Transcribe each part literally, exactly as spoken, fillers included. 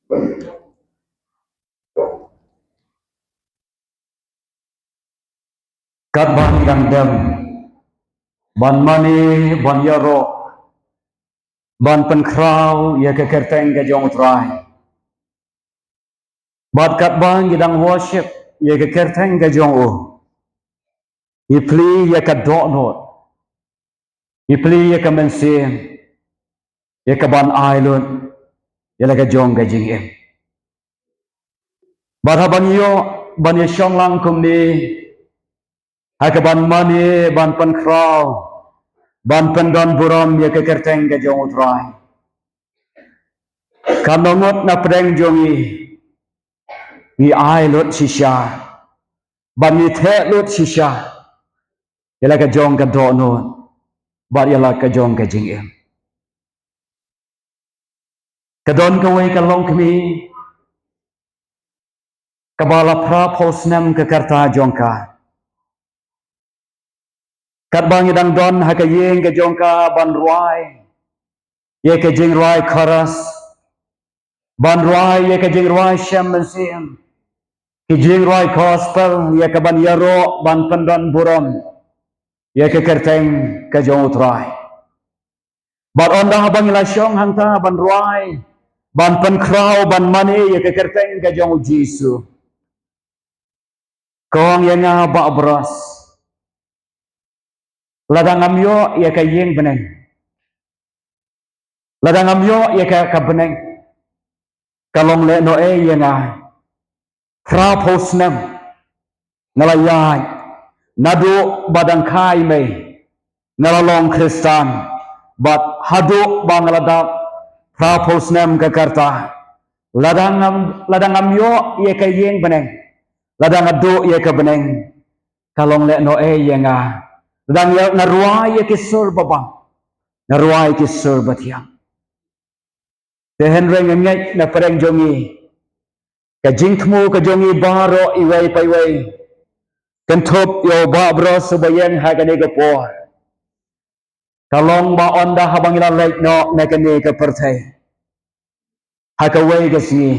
Katba ngi dang dem ban mane, ban ïaroh, ban pynkhraw ïa ka kyrteng ka jong U Trai. Bad katba ngi dang worship ïa ka kyrteng ka jong u, ngi plie ïa ka dohnud, ngi plie ïa ka mynsiem, ïa ka ban ai lut ïa la ka jong ka jingim. Bad haba ngi ïoh ban ïashong lang kumne, ha ka ban mane, ban pynkhraw, ban pyndon burom ïa ka kyrteng ka jong U Trai, ka nongot na pdeng jong ngi, ngi ai lut shisha, bad ngi theh lut shisha ïa la ka jong ka dohnud bad ïa la ka jong ka jingim. Ka don kawei ka longkmie kaba la phra phew snem ka karta jong ka. Katba ngi dang don ha ka ïing ka jong ka ban rwai ïa ka jingrwai chorus, ban rwai ïa ka jingrwai shem mynsiem, ki jingrwai gospel, ïa ka ban ïaroh ban pyndon burom ïa ka kyrteng ka jong U Trai. Bad ynda haba ngi la shong hangta ban rwai, ban pynkhraw, ban mane ïa ka kyrteng ka jong U Jisu, ka ong ïa nga, Bah Bros, lada ngam ïoh ïa ka ïing bneng, lada ngam ïoh ïa ka, ka bneng, ka long lehnohei ïa nga. Phra phew snem nga la ïaid, naduh ba dang kha i mei nga la long Khristan, bad haduh ba nga la dap phra phew snem ka karta, lada ngam, lada ngam ïoh ïa ka ïing bneng, lada nga duh ïa ka bneng, ka long lehnohei ïa nga. Lada nga, nga rwai ïa ki sur babang, nga rwai ki sur bathiang. Te hynrei nga ngeit na pdeng jong ngi, ka jingthmu ka jong ngi baroh iwei pa iwei, kynthup ïa u Bah Bros uba ïeng ha kane ka por, ka long ba ynda haba ngi la leit noh na kane ka pyrthei, ha kawei ka sngi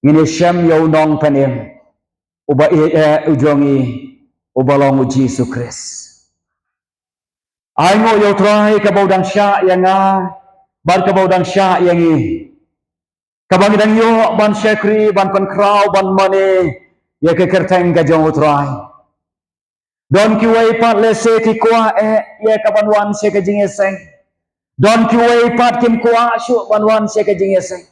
ngin ïashem ïa u Nongpynim uba ïeit eh u jong ngi, uba long U Jisu Khrist. Ainguh ïa U Trai kaba u dang shah ïa nga bad kaba u dang shah ïa ngi, kaba ngi dang ïoh ban shakri, ban pynkhraw, ban mane ïa ka kyrteng ka jong U Trai. Don kiwei pat lehse ki kwah eh ïa ka ban wan sha ka jingïaseng. Don kiwei pat kim kwah shuh ban wan sha ka jingïaseng.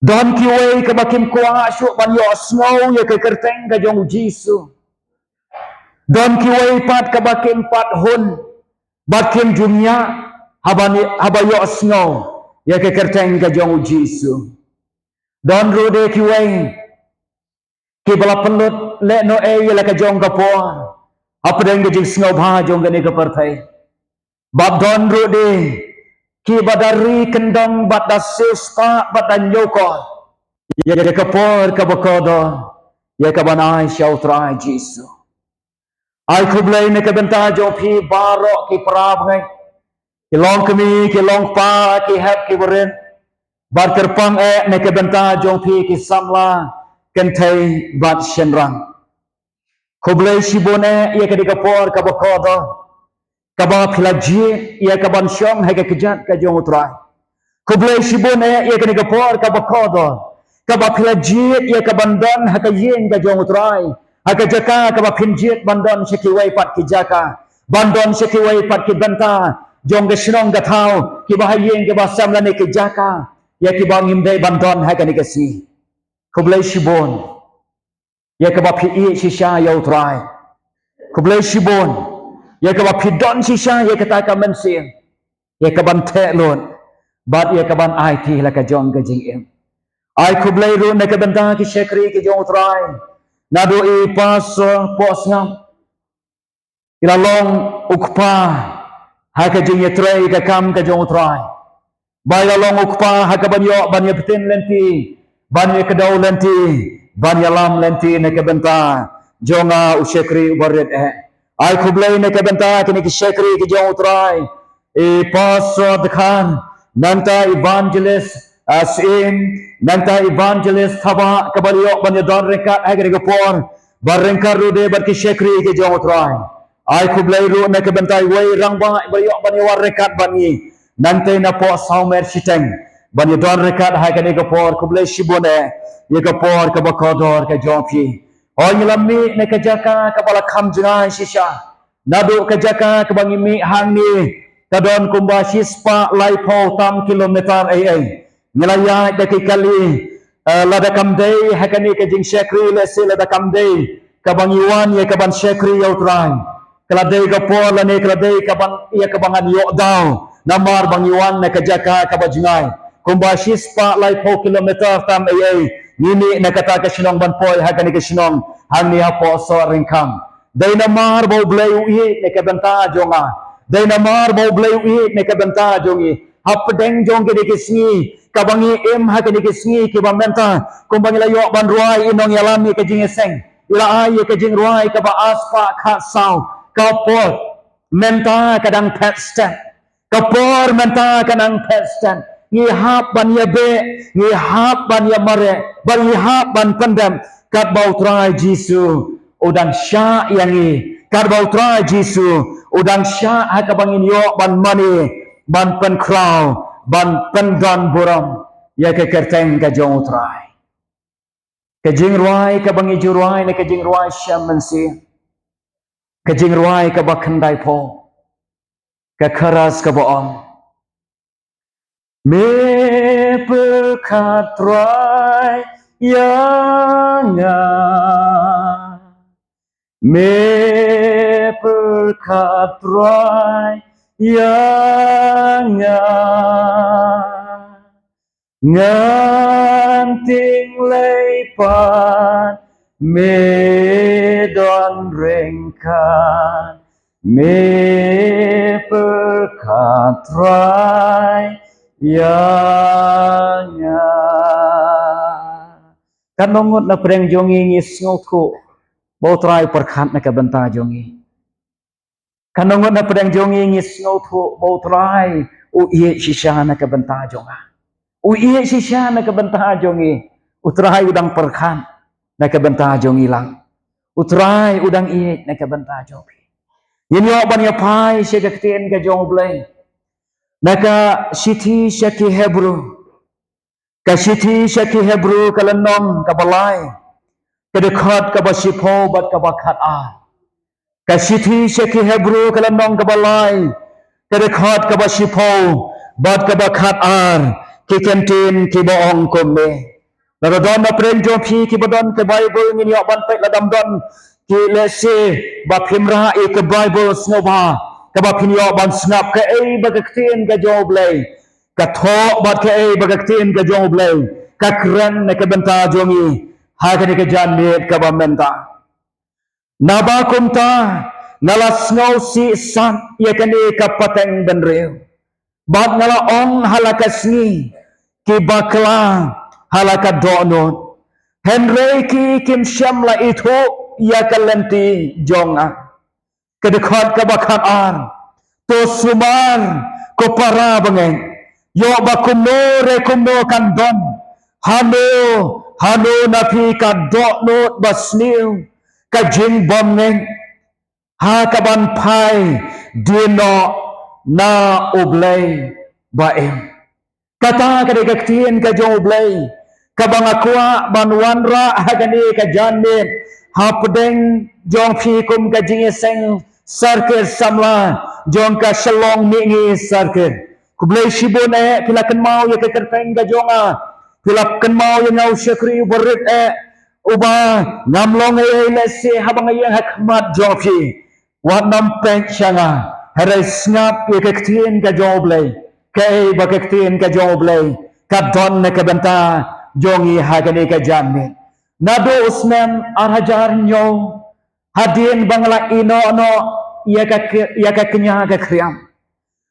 Don kiwei kaba kim kwah shuh ban ïohsngew ïa ka kyrteng ka jong U Jisu. Don kiwei pat kaba kim pat hun bad kim ju ngiah haba ni, haba ïohsngew ïa ka kyrteng ka jong U Jisu. Don ruh de kiwei kiba la pynlut lehnohei ïa la ka jong ka por hapdeng ka jingsngewbha jong kane ka pyrthei. Bad don ruh de kiba da ri kyndong bad da siewspah bad da ñiewkor ïa ka por kaba kordor ïa ka ban ai sha U Trai Jisu. Ai khublei na ka bynta jong phi baroh ki para bangeit, ki longkmie, ki longkpa, ki hep ki barit, bad kyrpang eh na ka bynta jong phi ki samla kynthei bad shynrang. Khublei shibun eh ïa kane ka por kaba kordor kaba phi la jied ïa ka ban shong ha ka kjat ka jong U Trai. Khublei shibun eh ïa kane ka por kaba kordor kaba phi la jied ïa ka ban don ha ka ïing ka jong U Trai, ha ka jaka kaba phin jied ban don sha kiwei pat ki jaka, ban don sha kiwei pat ki bynta jong ka shnong ka thaw, kiba ha ïing kiba sem lane ki jaka ïa kiba ngim dei ban don ha kane ka sngi. Khublei shibun ïa kaba phi ïeit shisha ïa U Trai. Khublei shibun ïa kaba phi don shisha ïa kata ka mynsiem ïa ka ban theh lut bad ïa ka ban aiti la ka jong ka jingim. Ai khublei ruh na ka bynta ki shakri ki jong U Trai, naduh i Pastor Pohsngap, i la long u kpa ha ka jingïatrei ka kam ka jong U Trai. Ba i la long u kpa ha ka ban ïoh ban ïabtin lynti, ban ïakdew lynti, ban ïalam lynti na ka bynta jong nga u shakri uba rit eh. Ai khublei na ka bynta kine ki shakri ki jong U Trai, i Pastor Dkhan, nangta Evangelist Asim, nangta Evangelist Thabah, kaba la ïoh ban ïadon ryngkat ha kane ka por, bad ryngkat ruh de bad ki shakri ki jong U Trai. Ai khublei ruh na ka bynta iwei i rangbah ba la ïoh ban ïawad ryngkat bad ngi. Nangta napoh saw miet shiteng ban ïadon ryngkat ha kane ka por, khublei shibun eh ïa ka por kaba kordor ka jong phi. Hooid, ngi la mih na ka jaka kaba la kham jngai shisha. Naduh ka jaka kaba ngi mih hangne ka don kumba shispah laiphew tam kilometer ei ei. Ngi la ïaid da ki kali, eh, lada kam dei ha kane ka jingshakri, lehse lada kam dei kaba ngi wan ïa kaban shakri ïa U Trai, ka la dei ka por lane ka la dei kaban, ïa kaba ngan ïoh daw, namar ba ngi wan na ka jaka kaba jngai. Kumba shispah laiphew kilometer tam ei ei ngi mih na kata ka shnong ban poi ha kane ka shnong hangne hapoh Sohryngkham. Dei namar ba U Blei u ïeit na ka bynta jong nga. Dei namar ba U Blei u ïeit na ka bynta jong ngi. Hapdeng jong kine ki sngi kaba ngi im ha kine ki sngi kiba mynta, kumba ngi la ïoh ban rwai i nongïalam ïa ka jingïaseng, i la ai ïa ka jingrwai kaba arspah khatsaw. Ka por mynta ka dang phet step. Ka por mynta ka dang phet step. Ngi hap ban ïabeh, ngi hap ban ïamareh, bad ngi hap ban pyndep katba U Trai Jisu u dang shah ïa ngi, katba U Trai Jisu u dang shah ha kaba ngin ïoh ban mane, ban pynkhraw, ban pyndon burom ïa ka kyrteng ka jong U Trai. Ka jingrwai kaba ngi ju rwai ne ka jingrwai shem mynsiem. Ka jingrwai kaba khyndaiphew. Ka chorus kaba ong: Me pyrkhat Trai ïa nga. Me pyrkhat Trai ïa nga. Ngan tieng lei pat, me don ryngkat, me pyrkhat Trai ïa nga. Katno ngut na pdeng jong ngi ngi sngewthuh ba U Trai u pyrkhat na ka bynta jong ngi? Katno ngut na pdeng jong ngi ngi sngewthuh ba U Trai u ïeit shisha na ka bynta jong nga? U ïeit shisha na ka bynta jong ngi. U Trai u dang pyrkhat na ka bynta jong ngi lang. U Trai u dang ïeit na ka bynta jong phi. Ngin ïoh ban ïaphai sha ka ktien ka jong U Blei na ka shithi sha ki Hebru. Ka shithi sha ki Hebru ka lynnong kaba lai, ka dkhot kaba shiphew bad kaba khatar. Ka shithi sha ki Hebru ka lynnong kaba lai, ka dkhot kaba shiphew bad kaba khatar, ki kyntien kiba ong kumne. Lada don na pdeng jong phi kiba don ka Baibl, ngin ïoh ban peit, lada ym don, ki lehse ba phim rah ïa ka Baibl, sngewbha kaba phin ïoh ban sngap kaei ba ka ktien ka jong U Blei ka thoh bad kaei ba ka ktien ka jong U Blei ka kren na ka bynta jong ngi ha kane ka janmiet kaba mynta. Naba kumta nga la sngewsih sat ïa kane ka pateng bynriew, bad nga la ong ha la ka sngi, ki bakla ha la ka dohnud, hynrei ki kim shym la ithuh ïa ka lynti jong nga. Ka dkhot kaba khatar: To sumar, ko para bangeit, ïoh ba kumno re kumno kan don. Hano hano na phi ka dohnud ba sniew, ka jingbymngeit ha kaban phai die noh na U Blei ba im. Kata ka dei ka ktien ka jong U Blei kaba nga kwah ban wanrah ha kane ka janmiet hapdeng jong phi kum ka jingïaseng circuit samla jong ka Shillong Mihngi circuit. Khublei shibun eh, phi la kynmaw ïa ka kyrteng ka jong nga, phi la kynmaw ïa nga u shakri uba rit eh, uba ngam long ei ei lehse haba nga ïeng ha khmat jong phi. Wat nym peit sha nga, hynrei sngap ïa ka ktien ka jong U Blei, kaei ba ka ktien ka jong U Blei ka don na ka bynta jong ngi ha kane ka janmiet. Naduh u snem ar hajar hynñiew, hadien ba nga la ïehnoh noh ïa ka, ïa ka kñia ka khriam,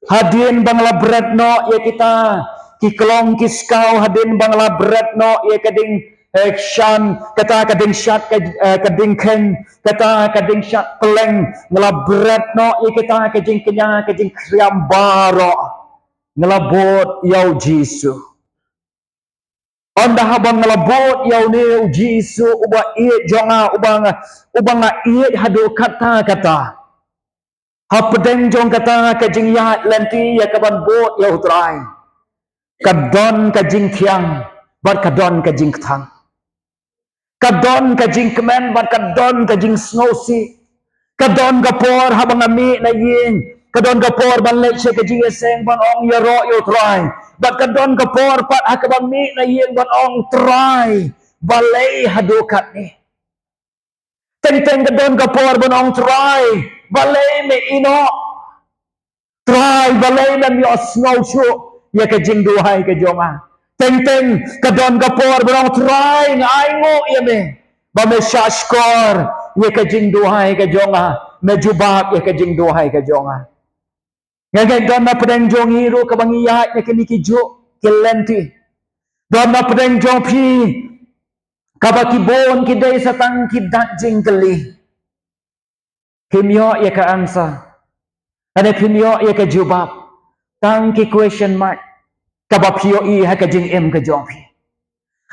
hadien ba nga la bret noh ïa kita ki klong ki skaw, hadien ba nga la bret noh ïa ka ding, eh, shan, kata ka ding shat, ka, eh, ka ding kheiñ, kata ka ding shat pylleng, nga la bret noh ïa kita ka jingkñia ka jingkhriam baroh. Nga la bud ïa U Jisu. Ynda haba nga la bud ïa une u Jisu uba ïeit jong nga, uba nga, uba nga ïeit haduh katta katta. Hapdeng jong kata ka jingïaid lynti ïa kaban bud ïa u Trai, ka don ka jingthiang bad ka don ka jingkthang. Ka don ka jingkmen bad ka don ka jingsngewsih. Ka don ka por haba nga mih na ïing, ka don ka por ban leit sha ka jingïaseng ban ong ïaroh ïa u Trai, bad ka don ka por pat ha kaba mih na ïing ban ong, Trai, balei haduh katne? Teng teng ka don ka por ban ong, Trai, balei me ïehnoh? Trai, balei mem ïohsngew shuh ïa ka jingduwai ka jong nga? Teng teng ka don ka por ban ong, Trai, nga ainguh ïa me ba me shahshkor ïa ka jingduwai ka jong nga, me jubab ïa ka jingduwai ka jong nga. Nga ngeit don na pdeng jong ngi ruh kaba ngi ïaid na kine ki juk ki lynti. Don na pdeng jong phi kaba ki bun ki dei sa tang ki dak jingkylli. Phim ïoh ïa ka answer, lane phim ïoh ïa ka jubab. Tang ki question mark kaba phi ïohi ha ka jingim ka jong phi.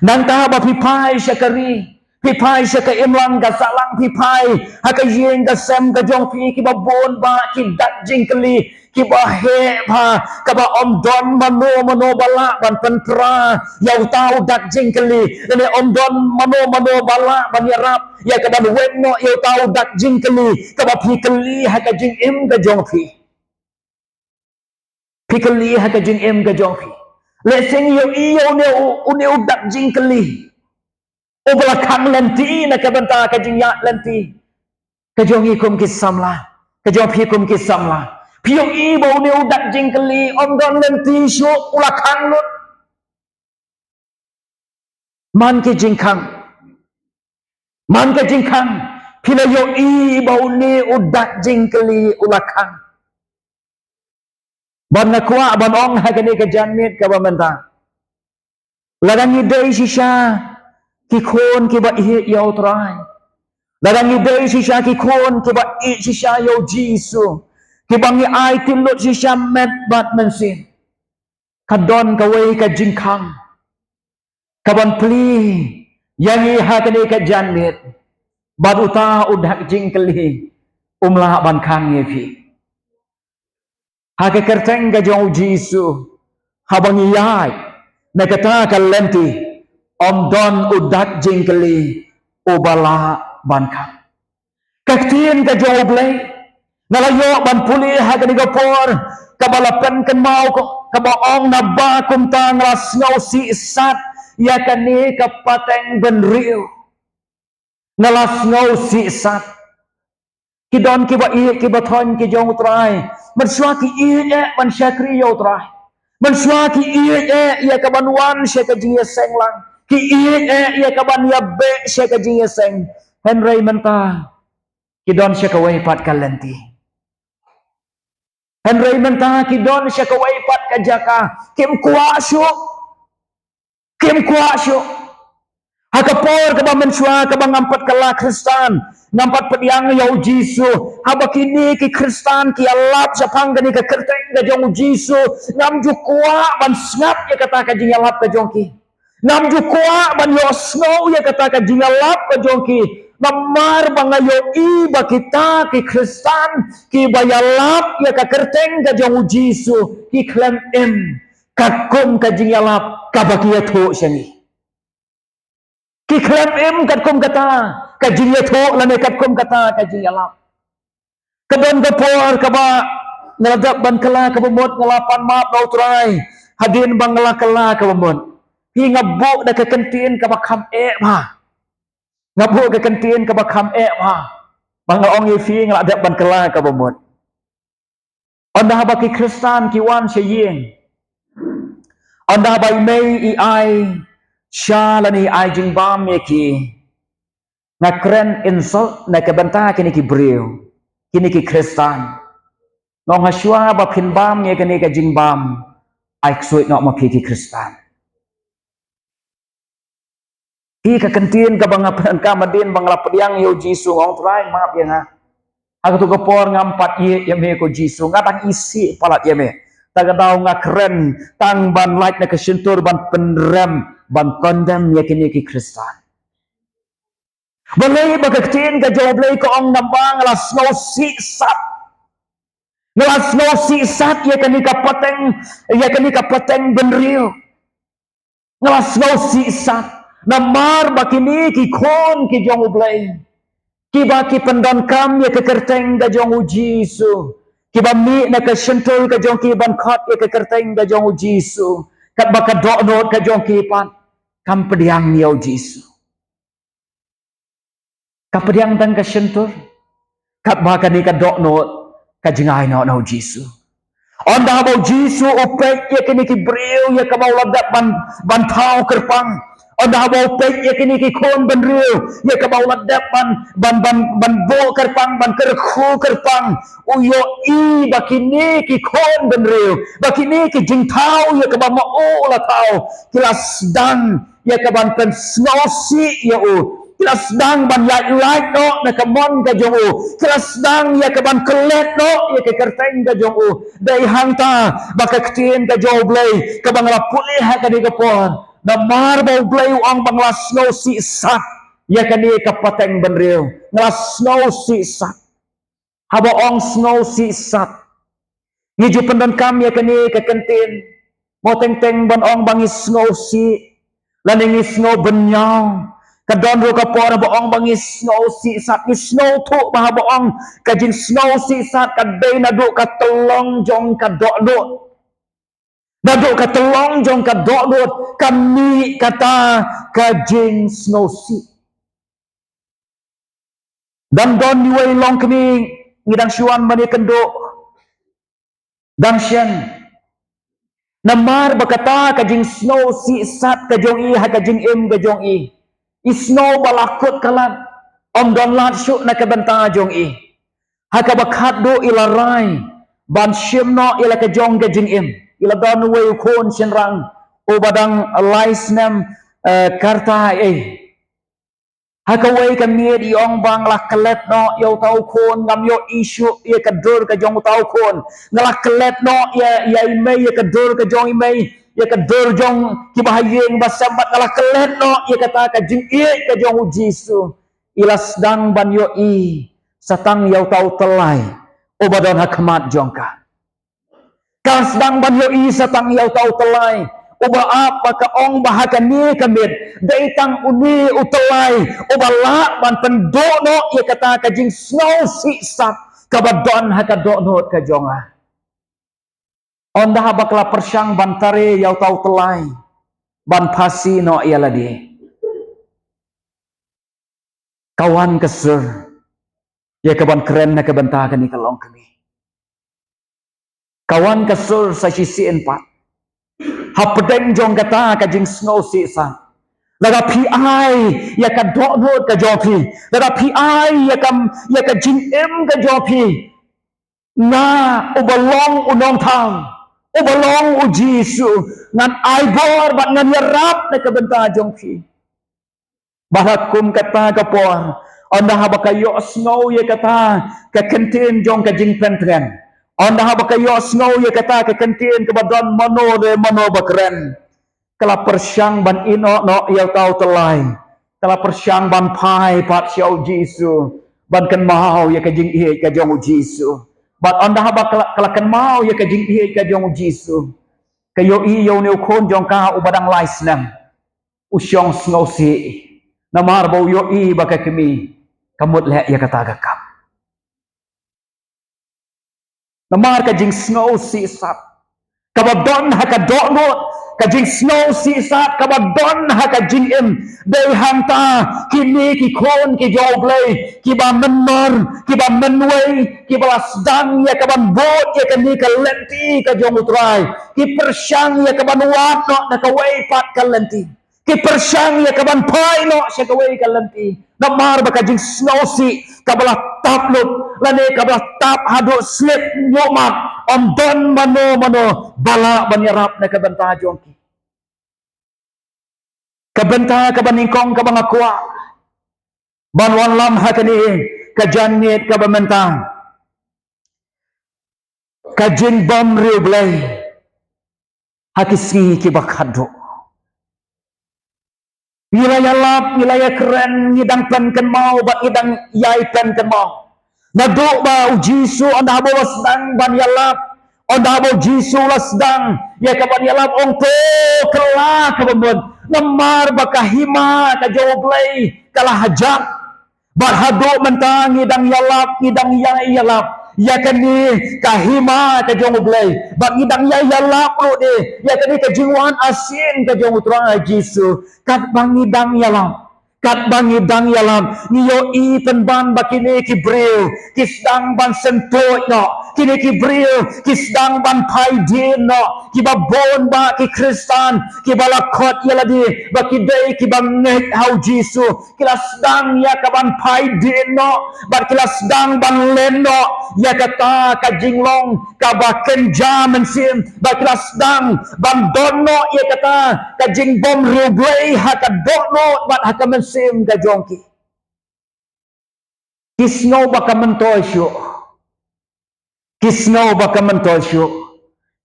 Nangta ba phi phai sha ka ri, phi phai sha ka imlang ka sahlang, phi phai ha ka ïing ka sem ka jong phi, kiba bun bah ki dak jingkylli kiba heh bha, kaba ym don mano mano ba lah ban pynpra ïa uta u dak jingkylli, lane ym don mano mano ba lah ban ïarap ïa kaban weng noh ïa uta u dak jingkylli kaba phi kylli ha ka jingim ka jong phi. Phi kylli ha ka jingim ka jong phi. Lehse ngi ïohi ïa une u, une u dak jingkylli uba la khang lynti na ka bynta ka jingïaid lynti ka jong ngi kum ki samla, ka jong phi kum ki samla. Phi ïohi ba une u dak jingkylli ym don lynti shuh, u la khang lut. Man ki jingkhang, man ka jingkhang, phi la ïohi ba une u dak jingkylli u la khang. Bad nga kwah ban ong ha kane ka janmiet kaba mynta, lada ngi dei shisha ki khun kiba ïeit ïa u Trai, lada ngi dei shisha ki khun kiba ïeit shisha ïa u Jisu, kiba ngi aiti lut shisha met bad mynsiem, ka don kawei ka jingkhang kaban plie ïa ngi ha kane ka janmiet, bad uta u dak jingkylli um lah ban khang ïa phi. Ha ka kyrteng ka jong u Jisu, haba ngi ïaid na kata ka lynti, ym don u dak jingkylli uba lah ban khang. Ka ktien ka jong U Blei nga la ïoh ban pule ha kane ka por, kaba la pynkynmaw ko, kaba ong, naba kumta nga la sngewsih sat ïa kane ka pateng bynriew. Nga la sngewsih sat. Ki don kiba ïeit kiba thoiñ ki jong u Trai, mynshuwa ki ïeit eh ban shakri ïa u Trai, mynshuwa ki ïeit eh ïa kaban wan sha ka jingïaseng lang, ki ïeit eh ïa kaban ïabeh sha ka jingïaseng. Hynrei mynta ki don sha kawei pat ka lynti. Hynrei mynta ki don sha kawei pat ka jaka. Kim kwah shuh, kim kwah shuh. Ha ka por kaba mynshuwa kaba ngam pat kylla Khristan, ngam pat pdiang ïa u Jisu, haba kine ki Khristan ki ïalap shaphang kane ka kyrteng ka jong u Jisu, ngam ju kwah ban sngap ïa kata ka jingïalap ka jong ki. Ngam ju kwah ban ïohsngew ïa kata ka jingïalap ka jong ki. Namar ba nga ïohi ba kita ki Khristan kiba ïalap ïa ka kyrteng ka jong u Jisu ki khlem im katkum ka jingïalap kaba ki ïathuh sha ngi. Ki khlem im katkum kata ka jingïathuh lane katkum kata ka jingïalap. Ka don ka por kaba nga la dep ban kylla kaba mut, nga la pan map na u Trai hadien ba nga la kylla kaba mut. Phi, nga buh da ka kyntien kaba kham eh bha. Nga buh ka kyntien kaba kham eh bha ba nga ong ïa phi nga la dep ban kylla kaba mut. Ynda haba ki Khristan ki wan sha ïing, ynda haba i mei i ai sha lane i ai jingbam ïa ki, nga kren insult na ka bynta kine ki briew, kine ki Khristan. Nga ong, hashuwa ba phin bam ïa kane ka jingbam, ai ksuid noh ma phi ki Khristan. Phi, ka kyntien kaba nga pyndonkam hadien ba nga la pdiang ïa u Jisu, nga ong, Trai, map ïa nga. Ha kato ka por ngam pat ïeit ïa me ko Jisu, nga dang isih palat ïa me. Ta ka daw nga kren tang ban lait na ka shyntur ban pynrem, ban condemn ïa kine ki Khristan. Balei ba ka ktien ka jong U Blei ka ong namar nga la sngewsih sat. Nga la sngewsih sat ïa kane ka pateng, ïa kane ka pateng bynriew. Nga la sngewsih sat namar ba kine ki khun ki jong U Blei, kiba ki pyndonkam ïa ka kyrteng ka jong U Jisu, kiba mih na ka shyntur ka jong ki ban khot ïa ka kyrteng ka jong U Jisu, katba ka dohnud ka jong ki pat kam pdiang ïa U Jisu. Ka pdiang tang ka shyntur, katba kane ka dohnud ka jngai noh na U Jisu. Ynda haba U Jisu u peit ïa kine ki briew ïa kaba u la dep ban, ban thaw kyrpang. Ynda haba u peit ïa kine ki khun bynriew ïa kaba u la dep ban, ban, ban, ban buh kyrpang, ban kyrkhu kyrpang, u ïohi ba kine ki khun bynriew, ba kine ki jingthaw ïa kaba ma u u la thaw, ki la sdang ïa ka ban pynsngewsih ïa u. Ki la sdang ban ïaid lait noh na ka mon ka jong u. Ki la sdang ïa ka ban klet noh ïa ka kyrteng ka jong u. Dei hangta ba ka ktien ka jong U Blei kaba nga la pule ha kane ka por, namar ba U Blei u ong ba nga la sngewsih sat ïa kane ka pateng bynriew. Nga la sngewsih sat. Haba ong sngewsih sat, ngi ju pyndonkam ïa kane ka kyntien mo teng teng ban ong ba ngi sngewsih lane ngi sngew bynñiaw. Ka don ruh ka por haba ong ba ngi sngewsih sat, ngi sngewthuh ba haba ong ka jingsngewsih sat ka dei naduh ka tyllong jong ka dohnud. Naduh ka tyllong jong ka dohnud ka mih kata ka jingsngewsih. Dang don iwei i longkmie, ngi dang shu wan ban ïakynduh dang shen. Namar ba kata ka jingsngewsih sat ka jong i ha ka jingim ka jong i, i sngew ba la kut ka lad, ym don lad shuh na ka bynta jong i. Ha kaba khatduh i la rai ban shim noh ïa la ka jong ka jingim. I la don uwei u khun shynrang uba dang lai snem, eh, ka rta ei. Ha kawei ka miet i ong ba nga la klet noh ïa uta u khun, ngam ïohi shuh ïa ka dur ka jong uta u khun. Nga la klet noh ïa, ïa i mei, ïa ka dur ka jong i mei, ïa ka dur jong kiba ha ïing ba sem bad nga la klet noh ïa kata ka jingïeit ka jong U Jisu. I la sdang ban ïohi sa tang ïa uta u tyllai uba don ha khmat jong ka. Ka sdang ban ïohi sa tang ïa uta u tyllai uba ap, ba ka ong ba ha kane ka miet dei tang une u tyllai uba lah ban pynduh noh ïa kata ka jingsngewsih sat kaba don ha ka dohnud ka jong nga. Ynda haba ka la pyrshang ban tare ïa uta u tyllai ban phasi noh ïa lade, ka wan ka sur ïa ka ban kren na ka bynta kane ka longkmie. Ka wan ka sur sa shisien pat hapdeng jong kata ka jingsngewsih sat. Lada phi ai ïa ka dohnud ka jong phi, lada phi ai ïa ka, ïa ka jingim ka jong phi, nga uba long u nongthaw, uba long U Jisu, ngan ai bor bad ngan ïarap na ka bynta jong phi. Bad ha kum kata ka por, ynda haba ka ïohsngew ïa kata ka kyntien jong ka jingpyntngen, ynda haba ka ïohsngew ïa kata ka kyntien kaba don mano re mano ba kren, ka la pyrshang ban ïehnoh noh ïa uta u tyllai. Ka la pyrshang ban phai pat sha U Jisu, ban kynmaw ïa ka jingïeit ka jong U Jisu. Bad ynda haba ka la, ka la kynmaw ïa ka jingïeit ka jong U Jisu, ka ïohi ïa une u khun jong ka uba dang lai snem, u shong sngewsih namar ba u ïohi ba ka kmie ka mut leh ïa kata ka kam. Namar ka jingsngewsih sat kaba don ha ka dohnud, ka jingsngewsih sat kaba don ha ka jingim. Dei hangta kine ki khun ki jong U Blei kiba mynmar, kiba mynwei, kiba la sdang ïa ka ban bud ïa kane ka lynti ka jong U Trai, ki pyrshang ïa ka ban wad noh na kawei pat ka lynti. Ki pyrshang ïa ka ban phai noh sha kawei ka lynti. Namar ba ka jingsngewsih kaba la tap lut lane kaba la tap haduh slip ñiuhmat, ym don mano mano ba lah ban ïarap na ka bynta jong ki. Ka bynta kaba nyngkong kaba nga kwah ban wallam ha kane ka janmiet kaba mynta, ka jingbymriewblei. ha ki sngi kiba khatduh. Ngi la ïalap, ngi la ïakren, ngi dang pynkynmaw bad ngi dang ïai pynkynmaw. Naduh ba U Jisu ynda haba u la sdang ban ïalap, ynda haba U Jisu u la sdang ïa ka ban ïalap, ong to, kylla kaba mut. Namar ba ka hima ka jong U Blei ka la hajan. Bad haduh mynta ngi dang ïalap, ngi dang ïai ïalap ïa kane ka hima ka jong U Blei. Bad ngi dang ïai ïalap ruh de ïa kane ka jingwan arsien ka jong U Trai Jisu. Katba ngi dang ïalap, katba ngi dang ïalap, ngi ïohi pynban ba kine ki briew ki sdang ban syntuid noh, kine ki briew ki sdang ban phai dien noh. Kiba bun bah ki Khristan kiba la khot ïa lade ba ki dei kiba ngeit ha U Jisu, ki la sdang ïa ka ban phai dien noh bad ki la sdang ban len noh ïa kata ka jinglong kaba kynja mynsiem, bad ki la sdang ban don noh ïa kata ka jingbymriewblei ha ka dohnud bad ha ka mynsiem ka jong ki. Ki sngew ba ka myntoi shuh. Ki sngew ba ka myntoi shuh.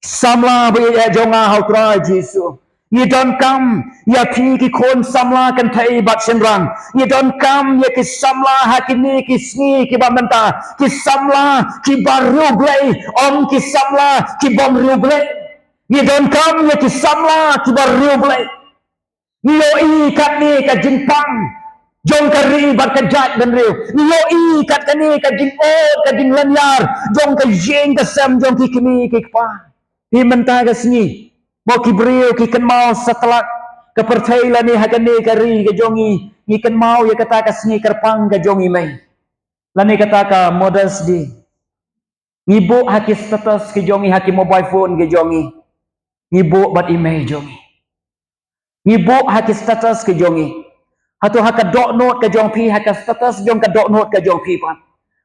Samla ba ïeit jong nga ha U Trai Jisu, ngi donkam ïa phi ki khun samla kynthei bad shynrang. Ngi donkam ïa ki samla ha kine ki sngi kiba mynta, ki samla kiba riewblei, ym ki samla kibym riewblei. Ngi donkam ïa ki samla kiba riewblei. Ngi ïohi katne ka jingpang jong ka ri bad ka jaitbynriew. Ngi ïohi kat kane ka jingud, ka jinglynñiar jong ka ïing ka sem jong ki kmie ki kpa. Te mynta ka sngi, mo ki briew ki kynmaw satlak ka pyrthei lane ha kane ka ri ka jong ngi, ngi kynmaw ïa kata ka sngi kyrpang ka jong i mei, lane kata ka Mother's Day. Ngi buh ha ki status ki jong ngi, ha ki mobile phone ki jong ngi. Ngi buh bad i mei jong ngi. Ngi buh ha ki status ki jong ngi. Hato ha ka dohnud ka jong phi, ha ka status jong ka dohnud ka jong phi pat,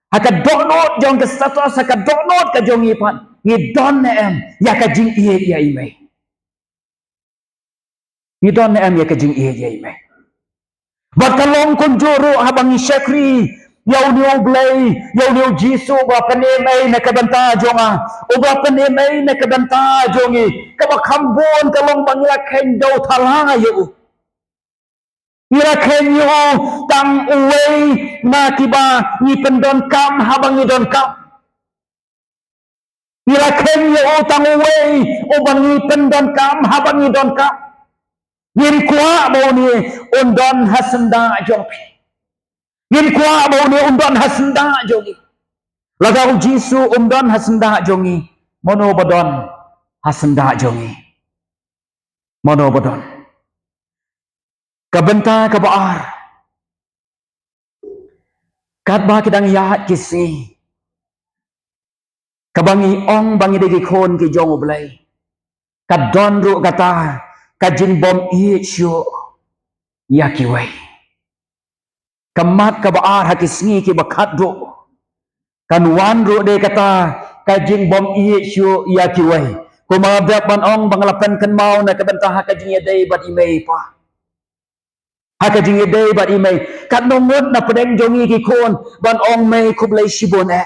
ha ka dohnud jong ka status, ha ka dohnud ka jong ngi pat, ngi don ne em ïa ka jingïeit ïa i mei? Ngi don ne em ïa ka jingïeit ïa i mei? Bad ka long kumjuh ruh haba ngi shakri ïa une U Blei, ïa une U Jisu uba pynim ei na ka bynta jong nga, uba pynim ei na ka bynta jong ngi, kaba kham bun ka long ba ngi la kheiñ dew thala ïa u. Ngi la kheiñ ïa u tang uwei na kiba ngi pyndonkam haba ngi donkam. Ngi la kheiñ ïa u tang uwei uba ngi pyndonkam haba ngi donkam. Ngim kwah ba une un don ha syndah jong phi. Ngim kwah ba une un don ha syndah jong ngi. Lada U Jisu um don ha syndah jong ngi, mano ba don ha syndah jong ngi? Mano ba don? Ka bynta kaba ar, katba ki dang ïaid ki sngi, kaba ngi ong ba ngi dei ki khun ki jong U Blei, ka don ruh kata ka jingbym ïeit shuh ïa kiwei. Ka mat kaba ar ha ki sngi kiba khatduh, kan wan ruh de kata ka jingbym ïeit shuh ïa kiwei. Kumba dep ban ong ba nga la pynkynmaw na ka bynta ha ka jingïadei bad i mei i pa. Ha ka jingïadei bad i mei, katno ngut na pdeng jong ngi ki khun ban ong, mei khublei shibun eh.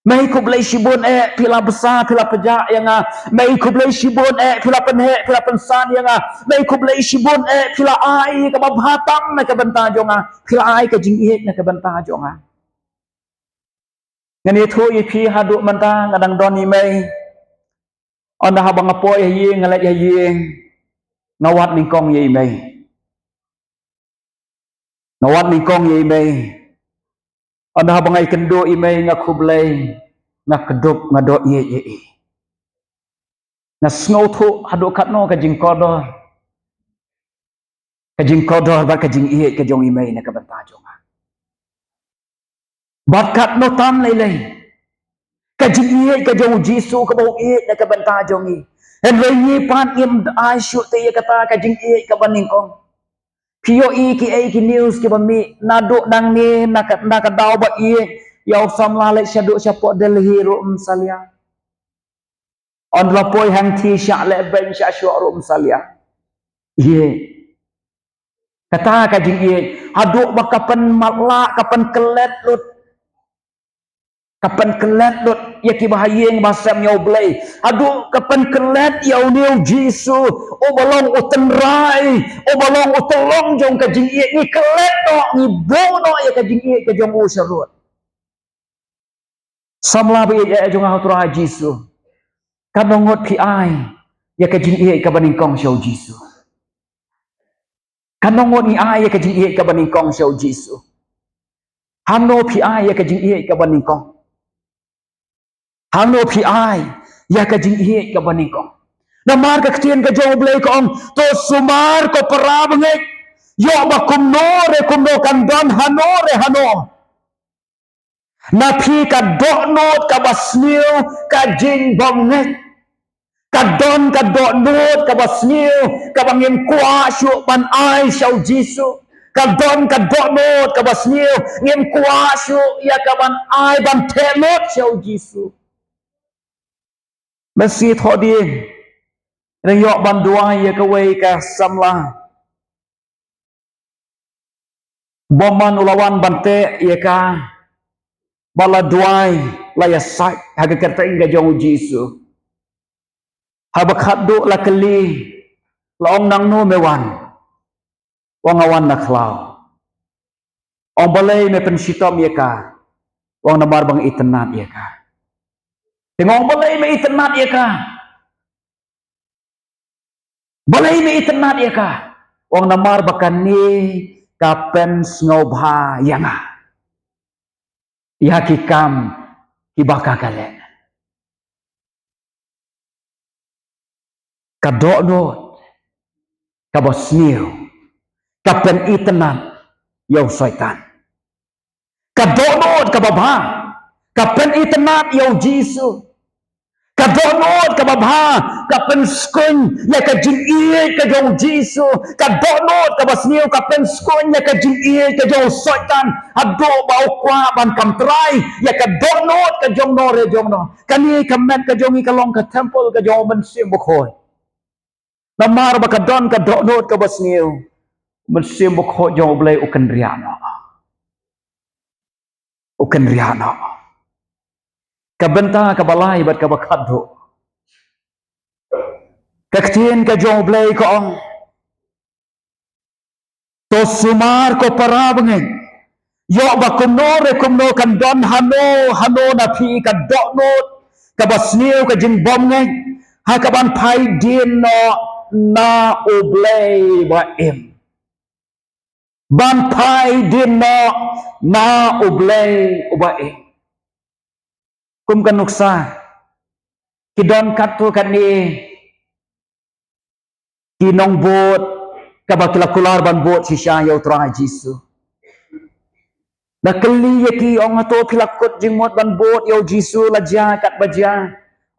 Mei khublei shibun eh, phi la bsa, phi la pjah ïa nga. Mei khublei shibun eh, phi la pynheh, phi la pynsan ïa nga. Mei khublei shibun eh, phi la ai kaba bha tam na ka bynta jong nga. Phi la ai ka jingïeit na ka bynta jong nga. Ngan ïathuh ïa phi, haduh mynta nga dang don i mei. Ynda haba nga poi ha ïing, nga leit ha ïing, nga wad nyngkong ïa i mei. Nga wad nyngkong ïa i mei. Ynda haba nga ïakynduh i mei, nga khublei, nga kdup, nga doh ïeit ïa i. Nga sngewthuh haduh katno ka jingkordor, ka jingkordor bad ka jingïeit ka jong i mei na ka bynta jong nga. Bad katno tam lei lei ka jingïeit ka jong U Jisu kaba u ïeit na ka bynta jong ngi. Hynrei ngi pat ngim ai shuh te ïa kata ka jingïeit kaba nyngkong. Phi ïohi kiei ki news kiba mih naduh nangne, na ka, na ka daw ba ïeit ïa u samla leit shaduh shapoh Delhi ruh ym salia. Ynda la poi hangthie shah leh beiñ shah shoh ruh ym salia. Ïeit. Kata ka jingïeit, haduh ba ka pynmatlah, ka pynklet lut. Ka pynklet lut ïa ki bahaïing bahasem ïa U Blei. Haduh ka pynklet ïa une U Jisu, uba long u tynrai, uba long u tyllong jong ka jingïeit, ngi klet noh, ngi buh noh ïa ka jingïeit ka jong u sharud. Samla ba ïeit jong nga ha U Trai Jisu. Katno ngut phi ai ïa ka jingïeit kaba nyngkong sha U Jisu? Katno ngut ngi ai ïa ka jingïeit kaba nyngkong sha U Jisu? Hangno phi ai ïa ka jingïeit kaba nyngkong? Hangno phi ai ïa ka jingïeit kaba nyngkong? Namar ka ktien ka jong U Blei ka ong, to sumar ko para bangeit. Ïoh ba kumno re kumno kan don hano re hano na phi ka dohnud kaba sniew ka jingbymngeit. Ka don ka dohnud kaba sniew kaba ngim kwah shuh ban ai sha U Jisu. Ka don ka dohnud kaba sniew ngim kwah shuh ïa kaban ai ban theh lut sha U Jisu. Mynsngi thoh dien, nga ïoh ban duwai ïa kawei ka samla. Bymman u la wan ban teh ïa ka, ba la duwai, la ïasaid ha ka kyrteng ka jong U Jisu. Haba khatduh la kylli, la ong, nangno me wan? Ong, nga wan na khlaw. Ong, balei me pynshitom ïa ka? Ong, namar ba nga itynnad ïa ka. Te nga ong, balei me itynnad ïa ka? Balei me itynnad ïa ka? Ong, namar ba kane ka pynsngewbha ïa nga ïa ki kam kiba ka ka leh. Ka dohnud kaba sniew ka pynitynnad ïa u Soitan. Ka dohnud kaba bha ka pynitynnad ïa U Jisu. Ka dohnud kaba bha ka pynskhem ïa ka jingïeit ka jong U Jisu. Ka dohnud kaba sniew ka pynskhem ïa ka jingïeit ka jong u Soitan. Haduh ba u kwah ban kam trai ïa ka dohnud ka jong no re jong no. Kane ka met ka jong ngi ka long ka temple ka jong U Mynsiem Bakhuid. Namar ba ka don ka dohnud kaba sniew, U Mynsiem Bakhuid jong U Blei u kynriah noh. U kynriah noh. Ka bynta kaba lai bad kaba khatduh, ka ktien ka jong U Blei ka ong, to sumar ko para bangeit. Ïoh ba kumno re kumno kan don hano hano na phi ka dohnud kaba sniew ka jingbymngeit, ha kaban phai dien noh na U Blei ba im. Ban phai dien noh na U Blei uba im. Kum ka nuksa, ki don katto katne ki nongbud kaba ki la kular ban bud shisha ïa U Trai Jisu. La kylli ïa ki, ong, hato phi la kut jingmut ban bud ïa U Jisu la jia katba jia?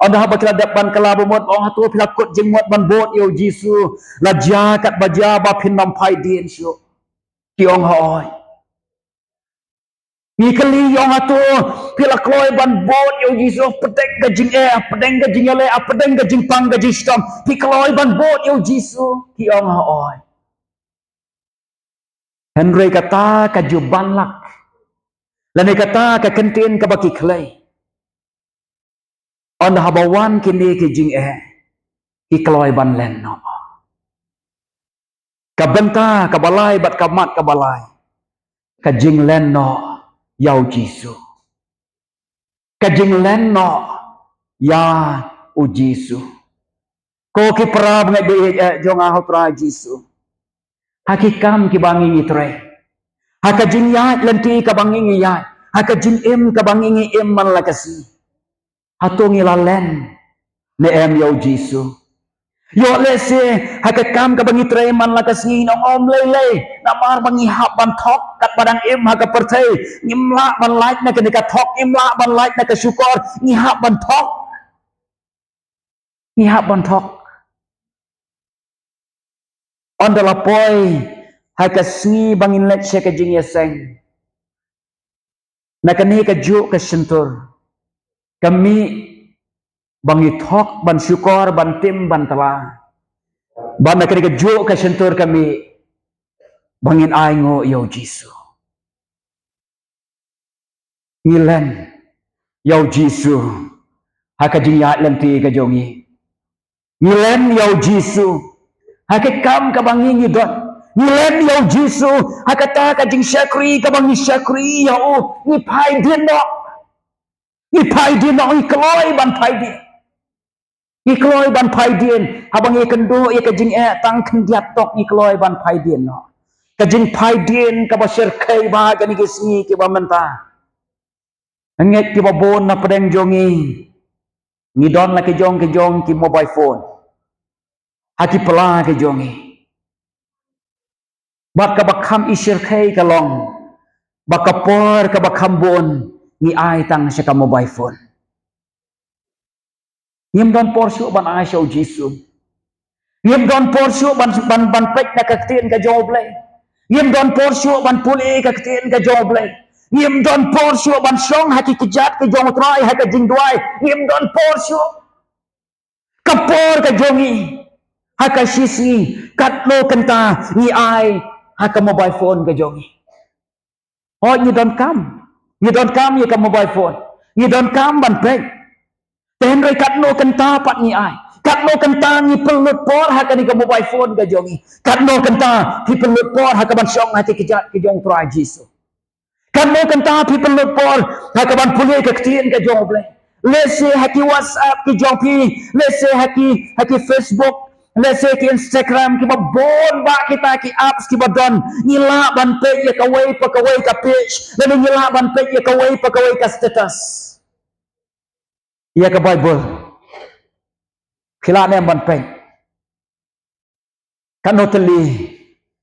Ynda haba ki la dep ban kylla ba mut, ong, hato phi la kut jingmut ban bud ïa U Jisu la jia katba jia ba phin ym phai dien shuh? Ki ong, hooid. Ngi kylli, ong, hato phi la kloi ban bud ïa U Jisu hapdeng ka jingeh, hapdeng ka jingïaleh, hapdeng ka jingpang ka jingshitom? Phi kloi ban bud ïa U Jisu? Ki ong, hooid. Hynrei kata ka jubanlak, lane kata ka kyntien kaba ki khlei, ynda haba wan kine ki jingeh, ki kloi ban len noh. Ka bynta kaba lai bad ka mat kaba lai, ka jinglen noh ïa U Jisu. Ka jinglen noh ïa U Jisu. Ko ki para bangeit ba ïeit jong nga ha U Trai Jisu, ha ki kam kiba ngi ngi trei, ha ka jingïaid lynti kaba ngi ngi ïaid, ha ka jingim kaba ngi ngi im man la ka sngi, hato ngi la len ne em ïa U Jisu? Ïoh lehse ha ka kam kaba ngi trei man la ka sngi ngi ong, ym lei lei, namar ba ngi hap ban thok katba dang im ha ka pyrthei. Ngim lah ban lait na kane ka thok, ngim lah ban lait na ka shukor, ngi hap ban thok. Ngi hap ban thok. Ynda la poi ha ka sngi ba ngin leit sha ka jingïaseng, na kane ka juh ka shyntur, ka mih ba ngi thok, ban shukor, ban tim, ban tla, ba na kane ka juh ka shyntur ka mih ba ngin ainguh ïa U Jisu. Ngi len ïa u Jisu ha ka jingïaid lynti ka jong ngi. Ngi len ïa u Jisu ha ka kam kaba ngi ngi don. Ngi len ïa u Jisu ha kata ka jingshakri kaba ngi shakri ïa u. Ngi phai dien noh. Ngi phai dien noh, ngi kloi ban phai dien. Ngi kloi ban phai dien. Haba ngi kynduh ïa ka jingeh tang khyndiat tok, ngi kloi ban phai dien noh. Ka jingphai dien kaba shyrkhei bha ha kine ki sngi kiba mynta. Nga ngeit kiba bun na pdeng jong ngi, ngi don la ki jong ki jong ki mobile phone ha ki pla ki jong ngi. Bad kaba kham i shyrkhei ka long ba ka por kaba kham bun ngi ai tang sha ka mobile phone. Ngim don por shuh ban ai sha u Jisu. Ngim don por shuh ban, ban, ban peit na ka ktien ka jong u Blei. Ngim don por shuh ban pule ka ktien ka jong u Blei. Ngim don por shuh ban shong ha ki kjat ka jong u Trai ha ka jingduwai. Ngim don por shuh. Ka por ka jong ngi ha ka shisngi katno kynta ngi ai ha ka mobile phone ka jong ngi. Hooid, ngi donkam. Ngi donkam ïa ka mobile phone. Ngi donkam ban peit. Te hynrei katno kynta pat ngi ai? Katno kynta ngi pynlut por ha kane ka mobile phone ka jong ngi? Katno kynta ngi pynlut por ha ka ban shong ha ki kjat ki jong u Trai Jisu? Katno kynta ngi pynlut por ha ka ban pule ka ktien ka jong u Blei? Lehse ha ki WhatsApp ki jong phi, lehse ha ki, ha ki Facebook, lehse ki Instagram, kiba bun bah kita ki apps kiba don, ngi lah ban peit ïa kawei pa kawei ka page, lane ngi lah ban peit ïa kawei pa kawei ka status. Ïa ka Bible, phi lah ne em ban peit? Katno tylli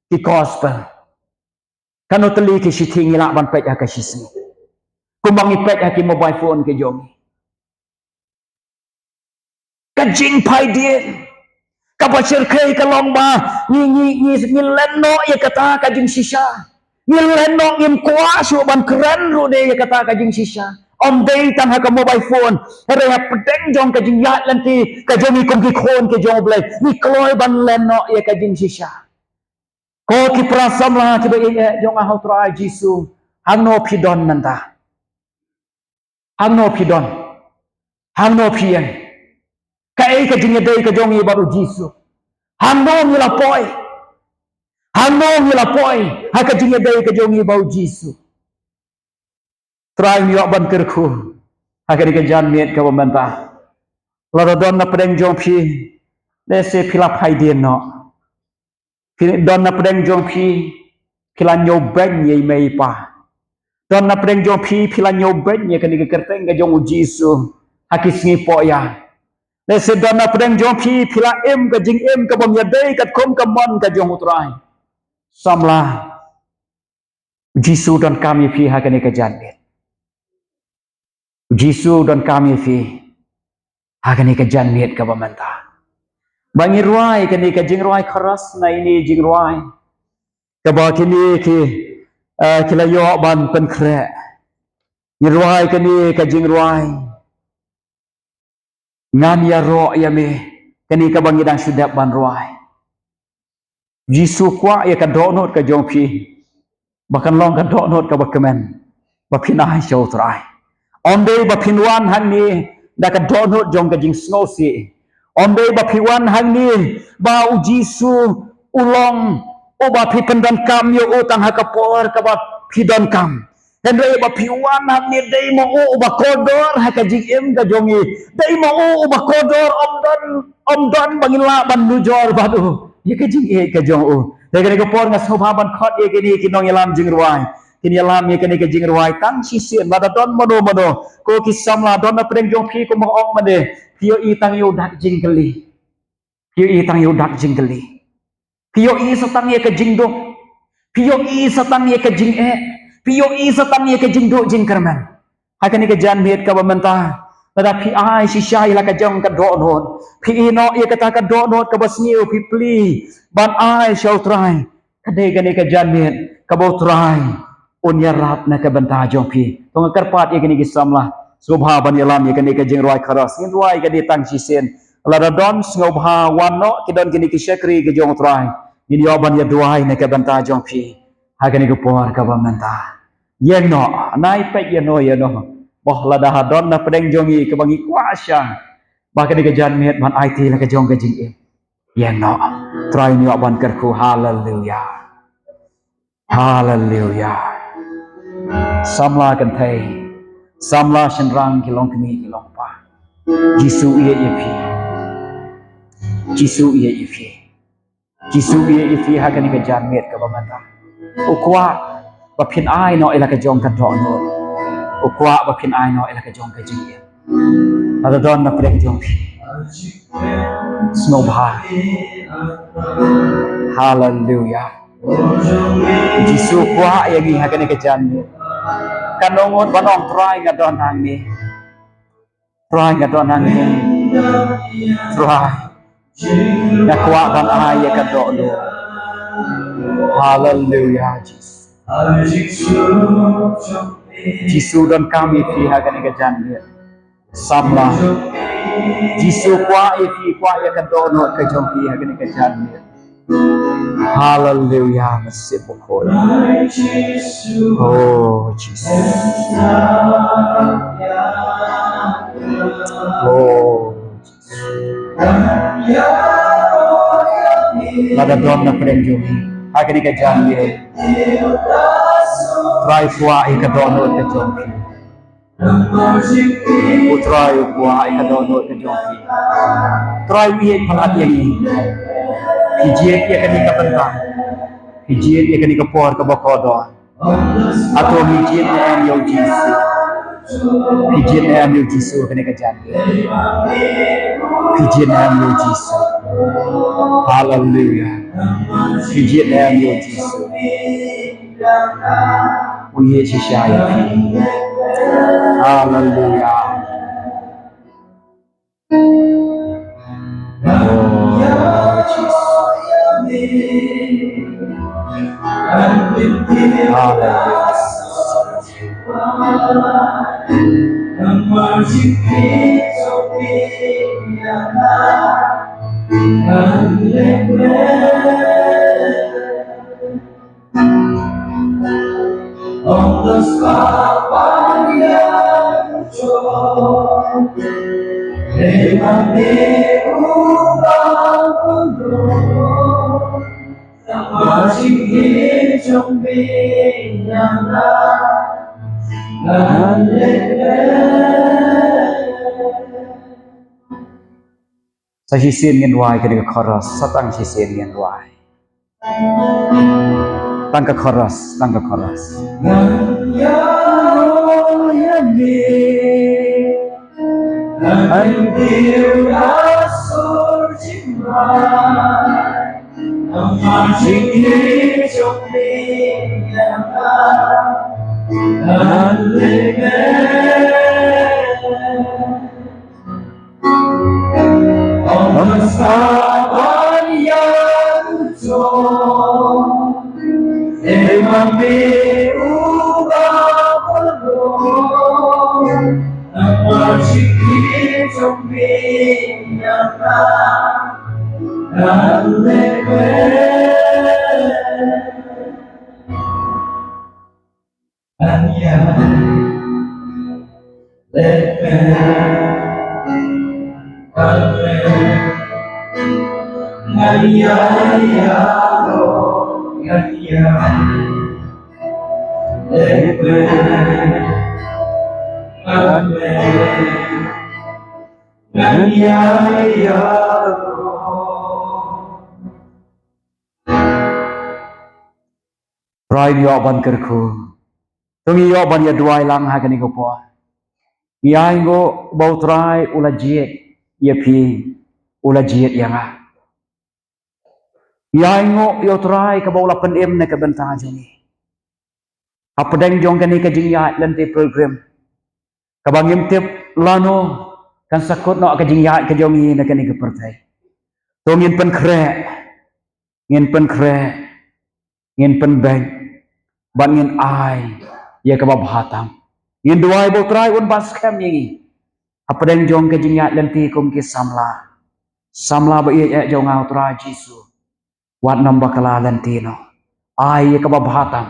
ki gospel, katno tylli ki shithi ngi lah ban peit ha ka shisngi, kumba ngi peit ha ki mobile phone ki jong ngi? Ka jingphai dien kaba shyrkhei ka long ba ngi, ngi, ngi, ngi len noh ïa kata ka jingshisha. Ngi len noh, ngim kwah shuh ban kren ruh de ïa kata ka jingshisha. Ym dei tang ha ka mobile phone, hynrei ha pdeng jong ka jingïaid lynti ka jong ngi kum ki khun ki jong u Blei, ngi kloi ban len noh ïa ka jingshisha. Ko ki para samla kiba ïeit jong nga ha u Trai Jisu, hangno phi don mynta? Hangno phi don? Hangno phi ïeng? Kaei ka jingïadei ka jong ngi bad u Jisu? Hangno ngi la poi? Hangno ngi la poi ha ka jingïadei ka jong ngi bad u Jisu? Trai, ngi ïoh ban kyrkhu ha kane ka janmiet kaba mynta. Lada don na pdeng jong phi, lehse phi la phai dien noh. Phi don na pdeng jong phi, phi la ñiewbeiñ ïa i mei i pa. Don na pdeng jong phi, phi la ñiewbeiñ ïa kane ka kyrteng ka jong u Jisu ha ki sngi pohïa. Lehse don na pdeng jong phi, phi la im ka jingim kabym ïadei katkum ka mon ka jong u Trai. Samla, u Jisu donkam ïa phi ha kane ka janmiet. U Jisu donkam ïa phi ha kane ka janmiet kaba mynta. Ba ngin rwai kane ka jingrwai chorus na ine i jingrwai kaba kine ki, eh, ki la ïoh ban pynkhreh. Ngin rwai kane ka jingrwai. Ngan ïaroh ïa me, kane kaba ngi dang shu dep ban rwai. Jisu kwah ïa ka dohnud ka jong phi ba kan long ka dohnud kaba kmen ba phin ai sha u Trai. Ym dei ba phin wan hangne da ka dohnud jong ka jingsngewsih. Ym dei ba phi wan hangne ba u Jisu u long uba phi pyndonkam ïa u tang ha ka por kaba phi donkam. Hynrei ba phi wan hangne dei ma u uba kordor ha ka jingim ka jong ngi. Dei ma u uba kordor, ym don, ym don ba ngin lah ban nujor bad u ïa ka jingïeit ka jong u. Te kane ka por nga sngewbha ban khot ïa kine ki nongïalam jingrwai. Kin ïalam ïa kane ka jingrwai tang shisien, lada don mano mano. Ko ki samla, don na pdeng jong phi kumba ong mane, phi ïohi tang ïa u dak jingkylli. Phi ïohi tang ïa u dak jingkylli. Phi ïohi sa tang ïa ka jingduk. Phi ïohi sa tang ïa ka jingeh. Phi ïohi sa tang ïa ka jingduh jingkyrmen. Ha kane ka janmiet kaba mynta, lada phi ai shisha ïa la ka jong ka dohnud, phi ïehnoh ïa kata ka dohnud kaba sniew, phi plie ban ai sha u Trai, ka dei kane ka janmiet kaba u Trai un ïarap na ka bynta jong phi. To nga kyrpad ïa kine ki samla, sngewbha ban ïalam ïa kane ka jingrwai chorus. Ngin rwai ka dei tang shisien. Lada don, sngewbha wan noh, ki don kine ki shakri ki jong u Trai, ngin ïoh ban ïaduwai na ka bynta jong phi ha kane ka por kaba mynta. Ïeng noh, nai peit ïano ïano Oh, lada ha don na pdeng jong ngi kaba ngi kwah shang ba kane ka janmiet ban aiti la ka jong ka jingim, ïeng noh. Trai un ïoh ban kyrkhu. Haleluya. Haleluya. Samla kynthei, samla shynrang, ki longkmie ki longpa, Jisu u ïeit ïa phi. Jisu u ïeit ïa phi. Jisu u ïeit ïa phi ha kane ka janmiet kaba mynta. U kwah ba phin ai noh ïa la ka jong ka dohnud. U kwah ba phin ai noh ïa la ka jong ka jingim. Lada don na pdeng jong phi, sngewbha. Haleluya. Jisu u kwah ïa ngi ha kane ka janmiet. Katno ngut ban ong, Trai, nga don hangne. Trai, nga don hangne. Trai, nga kwah ban ai ïa ka dohnud. Haleluya, Jisu. Jisu u donkam ïa phi ha kane ka janmiet. Samla. Jisu u kwah ïa phi, u kwah ïa ka dohnud ka jong phi ha kane ka janmiet. Haleluya, Mesiah bakhuid. Oh, Jisu. Oh, Jisu. Lada don na pdeng jong ngi ha kane ka janmiet, Trai u kwah ïa ka dohnud ka jong phi. U Trai u kwah ïa ka dohnud ka jong phi. Trai u ïeit palat ïa ngi. Phi jied ïa kane ka bynta. Phi jied ïa kane ka por kaba kordor. Hato phi jied ne em ïa u Jisu? Phi jied ne em ïa u Jisu kane ka janmiet? Phi jied ne em ïa u Jisu? Haleluya. Phi jied ne em ïa u Jisu? U ïeit shisha ïa phi. Haleluya. Oh, Jisu. Haleluya. Sa shisien ngin duwai kane ka chorus, sa tang shisien ngin duwai. Tang ka chorus, tang ka chorus. Trai, ngi ïoh ban kyrkhu. To ngin ïoh ban ïa duwai lang ha kane ka por. Ngi ainguh ba U Trai u la jied ïa phi, u la jied ïa nga. Ngi ainguh ïa U Trai kaba u la pynim na ka bynta jong ngi. Hapdeng jong kane ka jingïaid lynti pilgrim, kaba ngim tip lano kan sa kut noh ka jingïaid ka jong ngi na kane ka pyrthei. To ngin pynkhreh, ngin pynkhreh, ngin pynbeit, bad ngin ai ïa kaba bha tam. Ngin duwai ba U Trai un bat skhem ïa ngi hapdeng jong ka jingïaid lynti kum ki samla. Samla ba ïeit eh jong nga, U Trai Jisu, wat nym bakla lynti noh. Ai ïa kaba bha tam.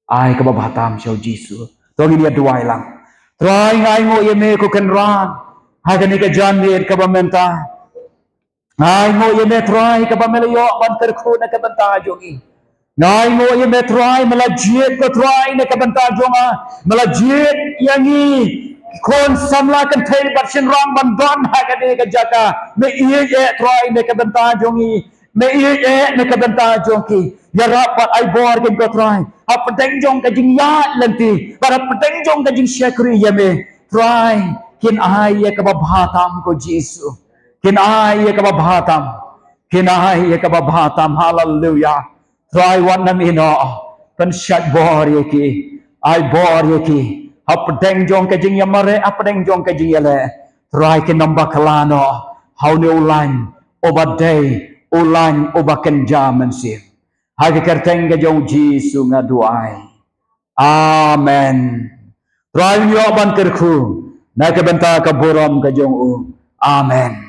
Ai kaba bha tam sha U Jisu. To ngin ïa duwai lang. Trai, nga ainguh ïa me ko Kynrad ha kane ka janmiet kaba mynta. Nga ainguh ïa me Trai kaba me la ïoh ban kyrkhu na ka bynta jong ngi. Nga ainguh ïa me Trai, me la jied ko Trai na ka bynta jong nga. Me la jied ïa ngi ki khun samla kynthei bad shynrang ban don ha kane ka jaka. Me ïeit eh Trai na ka bynta jong ngi. Me ïeit eh na ka bynta jong ki. Ïarap bad ai bor kein ko Trai hapdeng jong ka jingïaid lynti bad hapdeng jong ka jingshakri ïa me Trai. Kin ai ïa kaba bha tam ko Jisu. Kin ai ïa kaba bha tam. Kin ai ïa kaba bha tam. Haleluya. Trai, wat nym ïehnoh. Pynshait bor ïa ki. Ai bor ïa ki hapdeng jong ka jingïamareh, hapdeng jong ka jingïaleh. Trai, kin nym bakla noh ha une u lain uba dei u lain uba kynja mynsiem. Ha ka kyrteng ka jong u Jisu nga duwai. Amen. Trai un ïoh ban kyrkhu na ka bynta ka burom ka jong u. Amen.